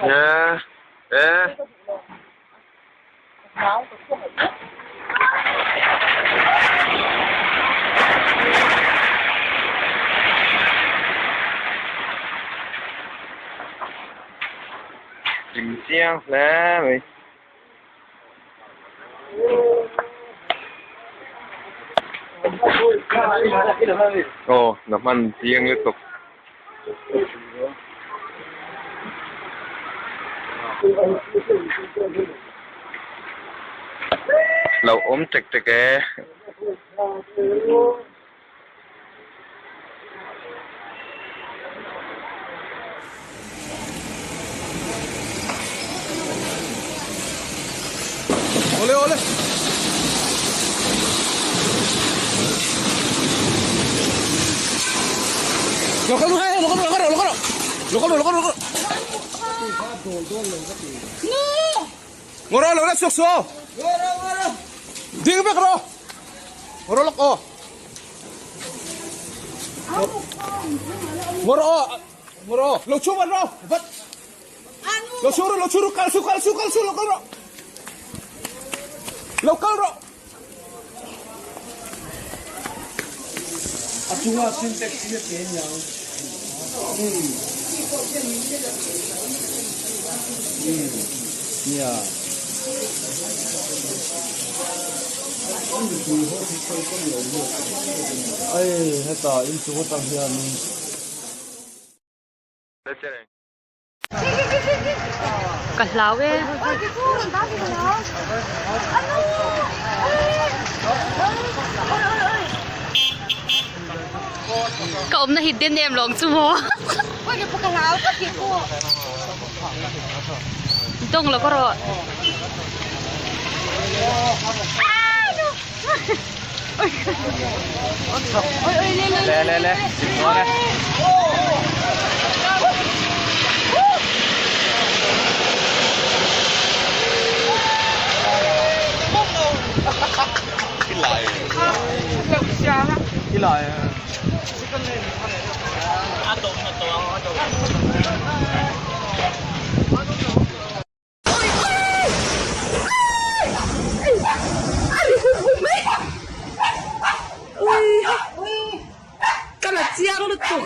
Yeah. Yeah. Ding chiang hle mai. Aw na hman chiang lutuk. Lo awm tek tek e. Ole ole. Lo kal ru lo kal ru lo kal ru lo kal ru lo kal ru. Ngoro lo la sok so. Ngoro ngoro. Ding vek ro. Ngoro lok o. Ngoro ngoro lo chu ro vat. Lo chu ro lo chu ro kal su kal su kal su lo kal ro. Lo kal ro. A chunga syntax hi a pe niang. Nia. Ai heta inchung atang hianin. Ka hlau e. Ka awmna hi den em lawng chu maw. Dawng lo ka rawh. Le le le. Le. Ka la chiang lutuk.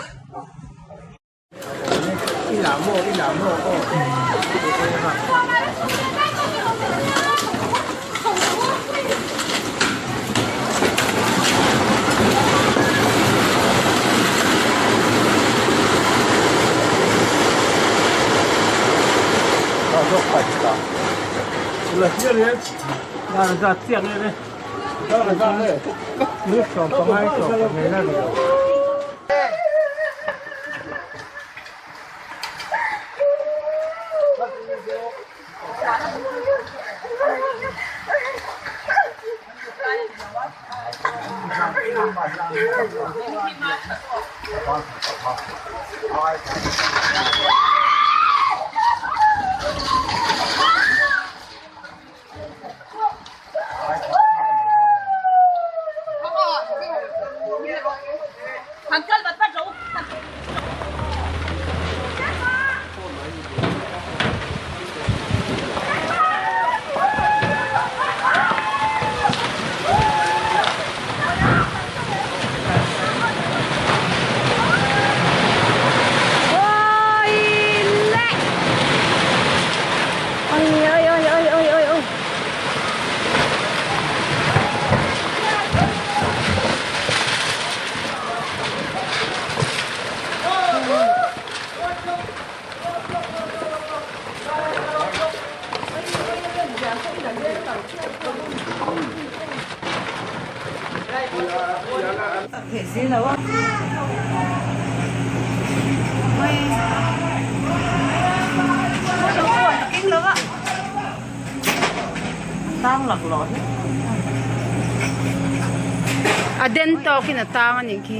A den tawkin a tang a nih khi.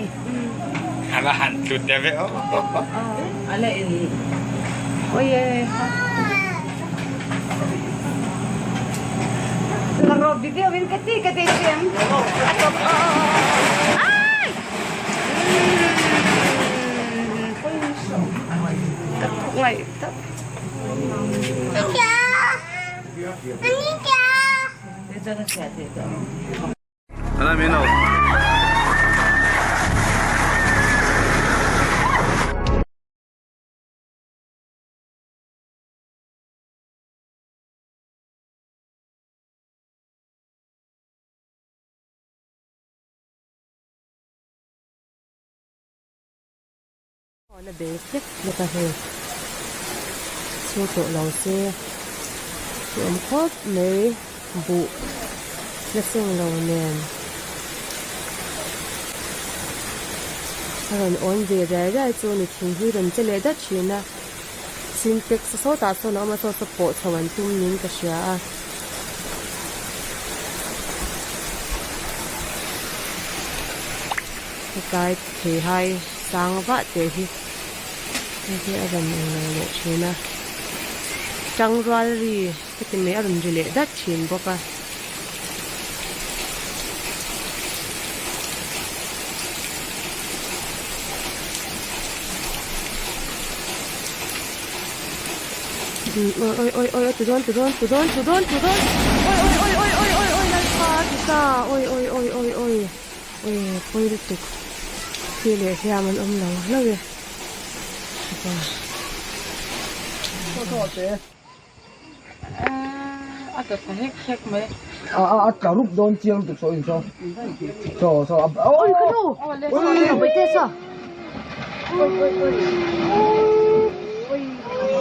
A han tlu te ve aw. A la in oi e. La video in ka ti ka ti chem. A tawp ai. Ka ngai tak. La bei hlek hlek a hei chhur tawh lo se chu awm khawp mai buh la seng lo nen a rawn awn ve riai riai chu a ni thing hi rawn che leh dat thin a sintex sawtah sawn a awm a saw saw pawh chho an tum niin ka hria a. Hetlai theihai sang vah teh hi hei hi a rawn eng lo leh thin a tangrual ri heti mai a rawn ri leh dat thin bawk a. Oi oi oi oi tu dawn tu dawn tu dawn tu dawn tu dawn oi oi oi oi oi oi oi lalpa ti ta oi oi oi oi oi. Oi pawi lutuk thi leh hliam an awm lo hlauh e pa. A tla rup dawn chiang lutuk saw in saw saw saw oi ka nu oi te saw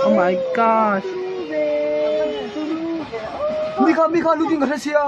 Oh my gosh Mi kha mi kha lu ding ka hre sia.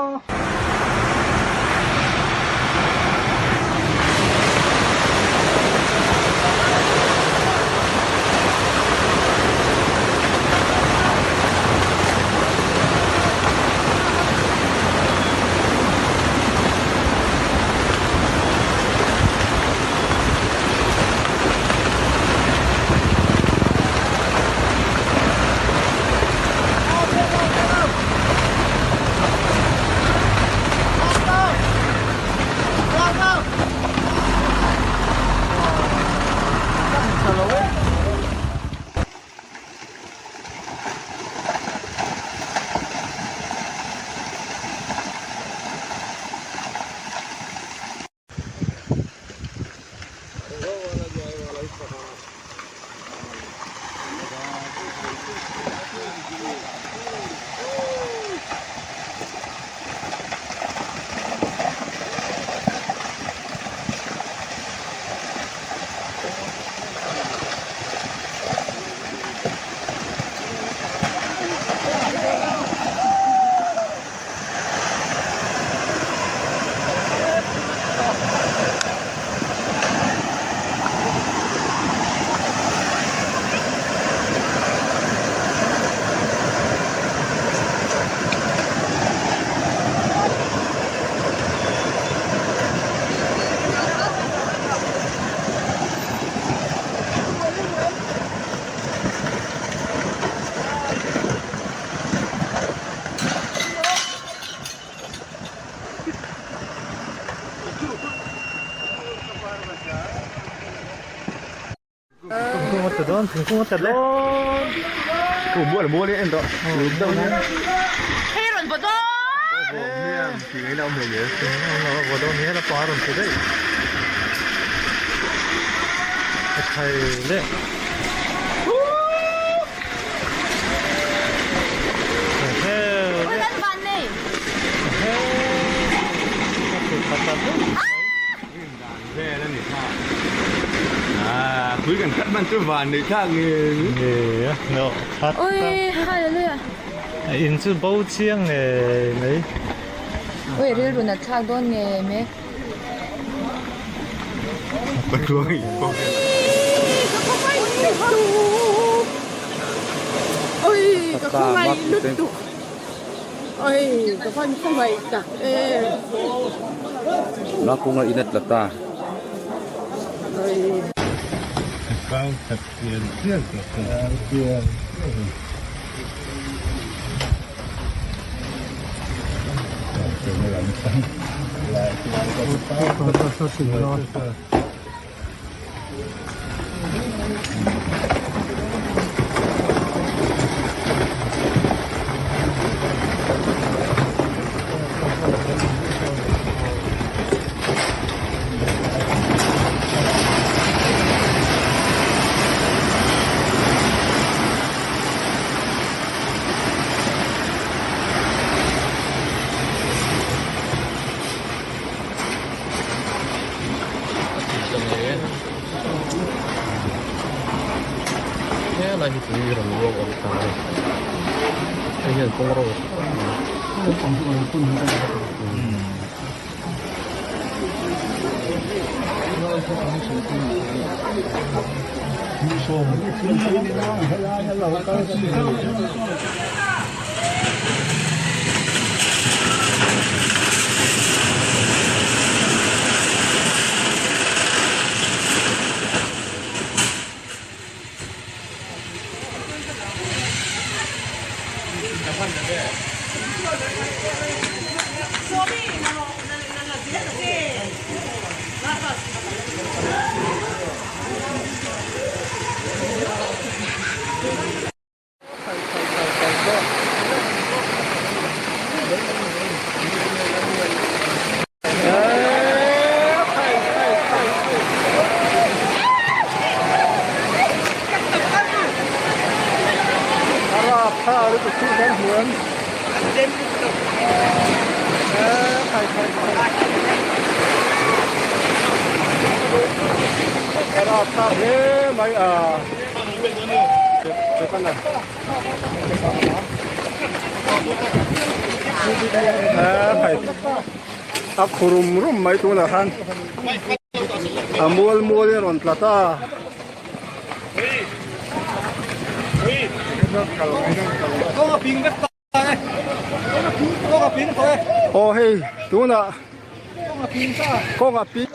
Pui kan khat man chu van nei thlak nge nge no khat oi hallelujah in chu bo chiang nge mai oi rilru na thlak dawn nge me patluang i pawh oi ka khawngaih lutuk oi ka van khawngaih tak em na kawnga in a tla ta oi. Kau that tial tial tawh a. Tial tial. Helai hi tui rawn ruak awm ta a ni hei hian kawng ro A khu rum rum mai tunah khan a mual mual in a rawn tla ta. Aw hei tunah kawng a ping.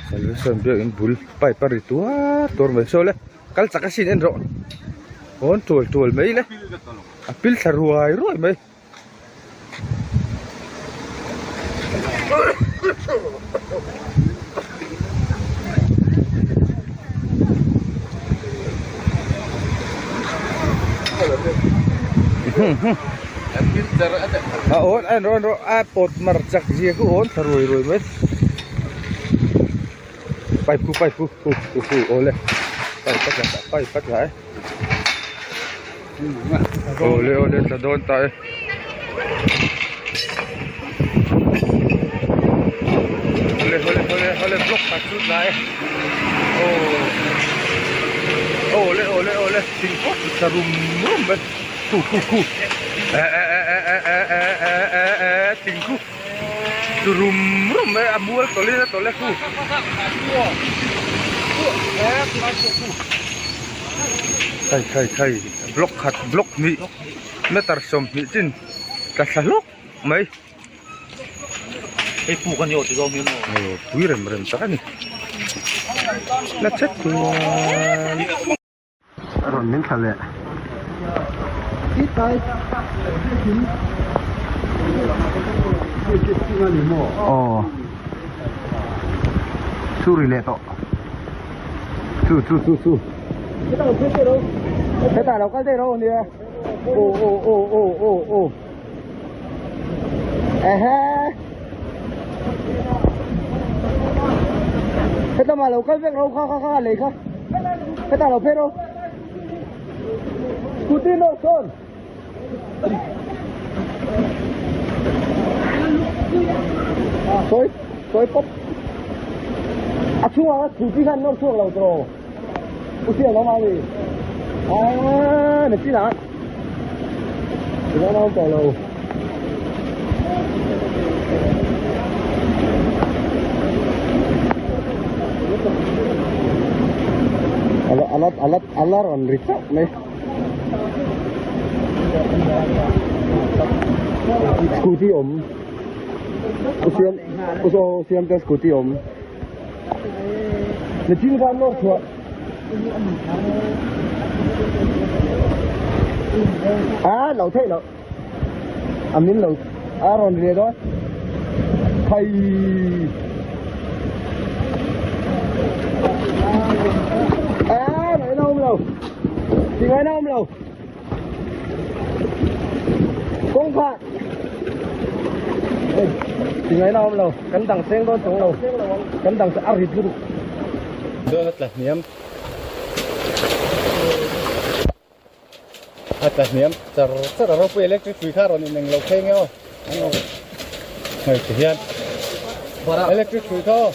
Salvation biakin bul pipe a ri tuar tuar mai saw le kal chak asin en rawh hawn tual tual mai le a pil thla ruai ruai mai. A awn a en rawh a pawt mar chak zia khu awn thla ruai ruai mai pipe khu pipe khu khu khu khu awle pipe a tla pipe a tla e. Awle awle tla dawn ta e. Awle awle awle awle block khat chu tla e. Aw awle awle awle thing pawh chu tla rum rum mai khu khu khu e e e e e e e e e e thing khu chu rum rum mai a mual tawlh in a tawlh e khu Khai khai khai block khat block hnih meter 20 chin tla thla hlawk mai hei puk ani aw ti zawng hian aw aw pui rem rem tak ani la chet chuan a rawn min thla leh aw churi leh tawh. Chu chu chu chu. Hetah lo kal daih rawh nia. Aw aw aw aw aw aw. Ehe. Hetah mah lo kal vek rawh kha kha kha lei kha. Hetah lo phei rawh. Scooty no sawn. Sawi sawi pawp. A chhungah khan scooty khan nawr chhuak lo tawh. U siam awm ang ni. Aa na chin ah. Ila awm tawh lo. Ala ala ala ala rawn ri chauh mai. Scooty awm u siam u saw siam te scooty awm nichin khan nawr chhuah. A lo theih loh. A min lo a rawn ri dawn. Khai. A ngaihna awm lo. Ti ngaihna awm lo. Kawngkhar. Ti ngaihna awm lo. Kan dang seng dawn chuang lo. Kan dang a rit lutuk. Dawn a tla hniam. A tla hniam char char a ropui electric hrui kha rawn ineng lo phei nge aw. Hei ti hian electric hrui kha aw.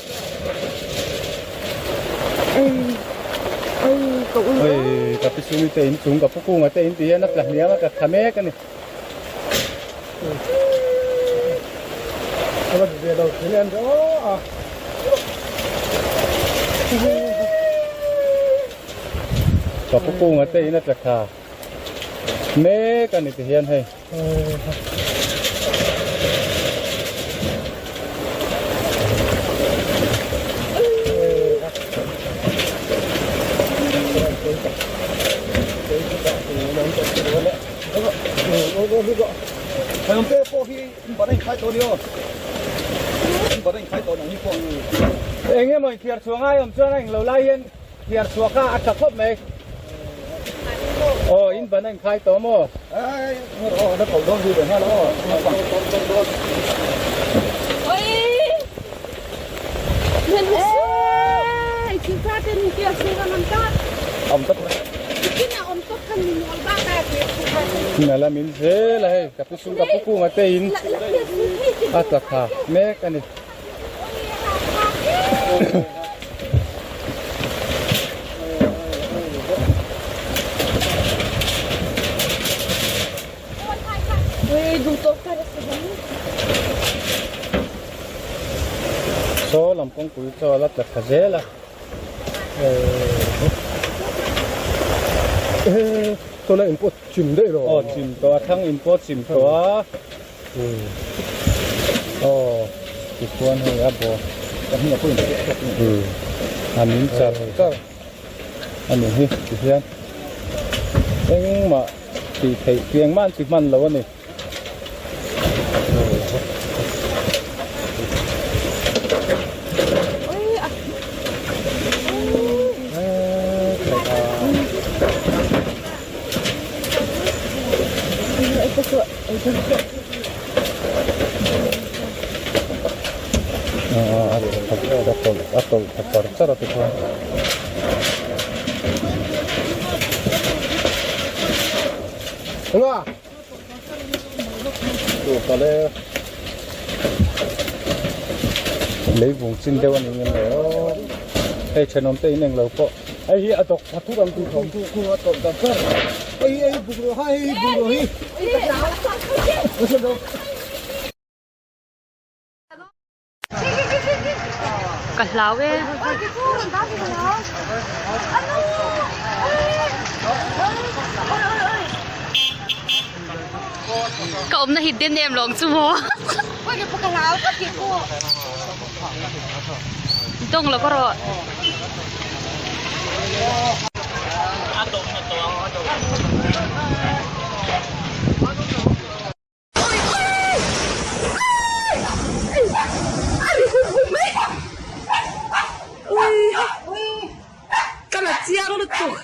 Oi ka pi sumi te in chung ka pu kunga te in ti hian a tla hniam a tla thla mek a ni. Ka pu kunga te in a tla thla mek a ni ti hian hei. Eng emaw inthiar chhuah ngai awm chuan a englo lai hian thiar chhuah kha a tha khawp mai. Aw in ban a inkhai tawh maw? Nala min zel a hei ka pu sum ka pu kunga te in a tla thla mek a ni. Saw lam kawngpui chaw a la tla thla zel a. Tuna in pawh chim daih lo. Aw chim tawh a thlang in pawh chim tawh a. Aw tichuan hei a bawr ka hming a pawh in pawh chhuak ni. A min char char a ni hi tihian engmah tih theih engmah an ti hman lo a ni. A tawlh tha char char a tichuan. Leivung chin deuh a ni ngem le aw hei thenawm te in englo pawh hei hi a dawk tha thut ang tih thawm Ka hlau e. Ka awmna hi den em lawng chu maw. Tawng lo ka rawh. Ka la chiang lutuk.